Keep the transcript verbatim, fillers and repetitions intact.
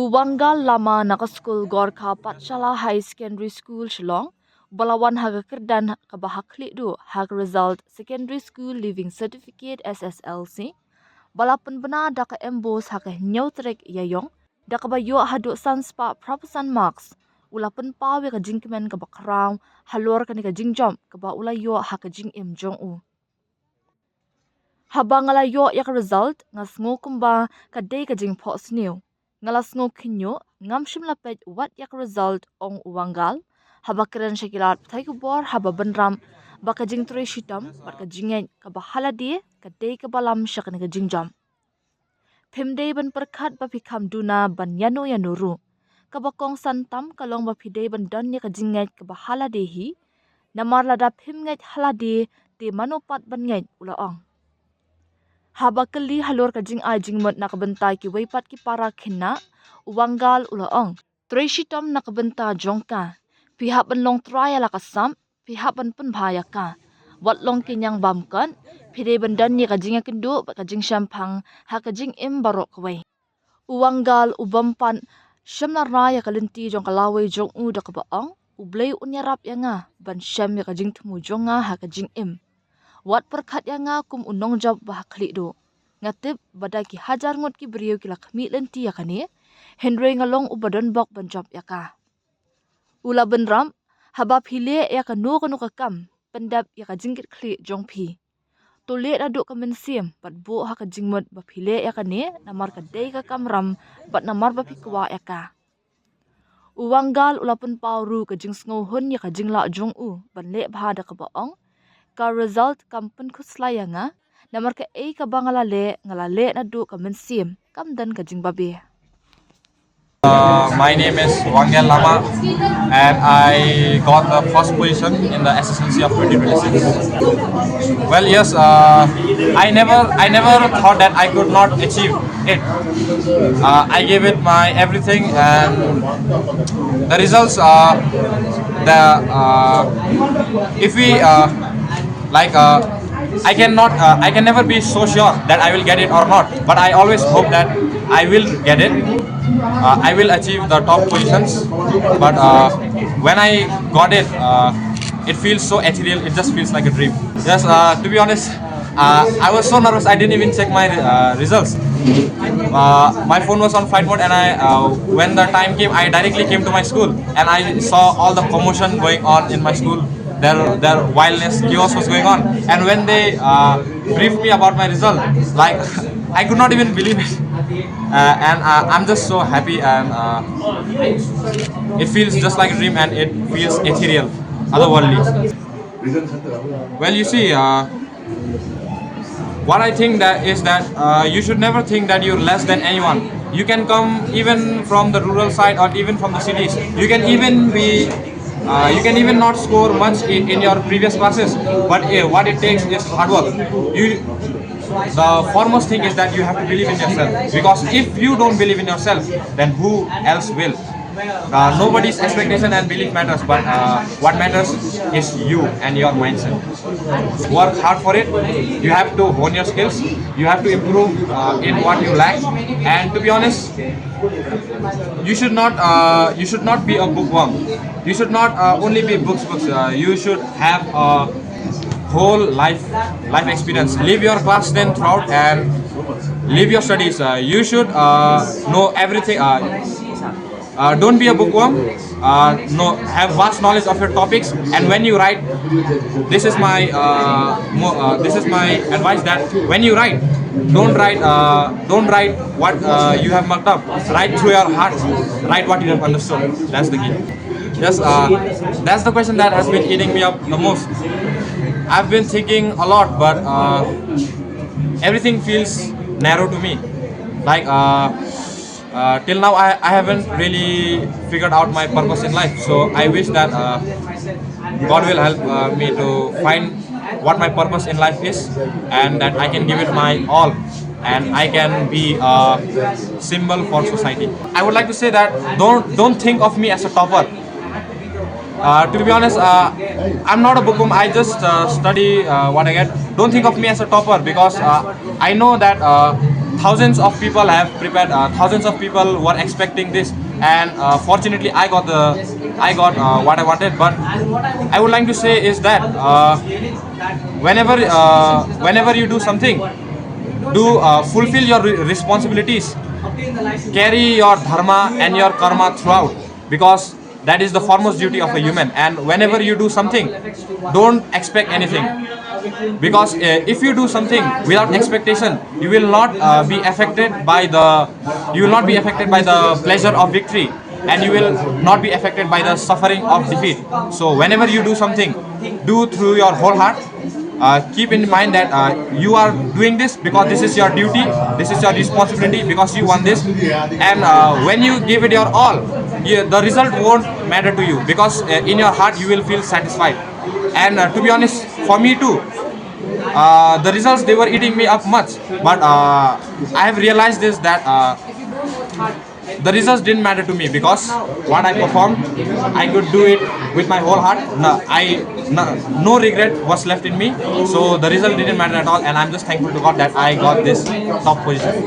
U Wangal Lama na ka skul Gorkha Pathshala Higher Secondary School Shillong, ba la wan ha ka kyrdan kaba ha khlieh duh ha ka result Secondary School Leaving Certificate, S S L C, ba la pynbna da ka MBOSE ha ka hynñiew tarik Ïaïong, da kaba ïoh haduh san spah phra phew san marks, u la pynpaw ïa ka jingkmen kaba khraw halor kane ka jingjop kaba u la ïoh ha ka jingim jong u. Haba nga la ïoh ïa ka result, nga sngew kumba ka dei ka jingphohsniew. Nga la sngew khynñiuh, ngam shym la peit wat ïa ka result, ong u Wangal, haba kren sha ki lad pathai khubor haba bynrap ba ka jingtrei shitom bad ka jingngeit kaba ha lade ka dei kaba lam sha kane ka jingjop. Phim dei ban pyrkhat ba phi kham duna ban ïano ïano ruh. Kaba kongsan tam ka long ba phi dei ban don ïa ka jingngeit kaba ha lade hi. Namar lada phim ngeit ha lade, te mano pat ban ngeit, u la ong. Haba kylli halor ka jingai jingmut na ka bynta kiwei pat ki para khynnah, u Wangal u la ong, trei shitom na ka bynta jong ka. Phi hap ban long trai ïa la ka sap, phi hap ban pynbha ïa ka. Wat long ki ñiang bam kot, phi dei ban don ïa ka jingïakynduh bad ka jingshemphang ha ka jingim baroh kawei. U Wangal u bym pat shym la rai ïa ka lynti jong ka lawei jong u da kaba ong, U Blei un ïarap ïa nga ban shem ïa ka jingthmu jong nga ha ka jingim. Wat pyrkhat ïa nga kum u nongjop ba ha khlieh duh. Nga tip ba da ki hajar ngut ki briew ki la khmih lynti ïa kane, hynrei nga long uba donbok ban jop ïa ka. U la bynrap, haba phi leh ïa kano kano ka kam, pyndep ïa ka jingkitkhlieh jong phi. To leh naduh ka mynsiem bad buh ha ka jingmut ba phi leh ïa kane namar ka dei ka kamram bad namar ba phi kwah ïa ka. U Wangal u la pynpaw ruh ka jingsngewhun ïa ka jinglah jong u ban leh bha da kaba ong, ka result kam pynkhuslai ïa nga, namar kaei kaba nga la leh, nga la leh naduh ka mynsiem, kam don ka jingbabe. Uh, my name is Wangal Lama, and I got the first position in the S S L C of twenty twenty-six. Well, yes, uh, I never, I never thought that I could not achieve it. Uh, I gave it my everything, and the results are the. Uh, if we uh, like uh, I cannot uh, I can never be so sure that I will get it or not, but I always hope that I will get it. Uh, I will achieve the top positions, but uh, when I got it, uh, it feels so ethereal. It just feels like a dream. Yes, uh, to be honest, uh, I was so nervous, I didn't even check my uh, results. Uh, my phone was on flight mode, and I, uh, when the time came, I directly came to my school, and I saw all the commotion going on in my school. There, there wildness, chaos was going on, and when they uh, briefed me about my result, like I could not even believe it. Uh, and uh, I'm just so happy, and uh, it feels just like a dream, and it feels ethereal, otherworldly. Well, you see, uh, what I think that is that uh, you should never think that you're less than anyone. You can come even from the rural side or even from the cities. You can even be, uh, you can even not score much in, in your previous classes. But uh, what it takes is hard work. You, the foremost thing is that you have to believe in yourself. Because if you don't believe in yourself, then who else will? Uh, nobody's expectation and belief matters, but uh, what matters is you and your mindset. Work hard for it. You have to hone your skills. You have to improve uh, in what you lack. And to be honest, you should not uh, you should not be a bookworm. You should not uh, only be books books. Uh, you should have a whole life life experience. Leave your class ten throughout and leave your studies. Uh, you should uh, know everything. Uh, uh, don't be a bookworm. Uh, no, have vast knowledge of your topics, and when you write, this is my uh, mo- uh, this is my advice, that when you write, don't write uh, don't write what uh, you have marked up. Write through your heart. Write what you have understood. That's the key. Yes, uh, that's the question that has been eating me up the most. I've been thinking a lot, but uh, everything feels narrow to me. Like uh, uh, till now, I, I haven't really figured out my purpose in life. So I wish that uh, God will help uh, me to find what my purpose in life is, and that I can give it my all, and I can be a symbol for society. I would like to say that don't don't think of me as a topper. Uh, to be honest, uh, I'm not a bookworm. I just uh, study uh, what I get. Don't think of me as a topper, because uh, I know that uh, Thousands of people have prepared, uh, thousands of people were expecting this, and uh, fortunately I got the I got uh, what I wanted. But I would like to say is that uh, whenever uh, whenever you do something, do uh, fulfill your re- responsibilities, carry your dharma and your karma throughout, because that is the foremost duty of a human. And whenever you do something, don't expect anything, because uh, if you do something without expectation, you will not uh, be affected by the you will not be affected by the pleasure of victory, and you will not be affected by the suffering of defeat. So whenever you do something, do through your whole heart. Uh, keep in mind that uh, you are doing this because this is your duty, this is your responsibility, because you want this. And uh, when you give it your all, you, the result won't matter to you, because uh, in your heart you will feel satisfied. And uh, to be honest, for me too, uh, the results, they were eating me up much, but uh, I have realized this, that uh, the results didn't matter to me, because what I performed, I could do it with my whole heart. No, I no, no regret was left in me. So the result didn't matter at all, and I'm just thankful to God that I got this top position.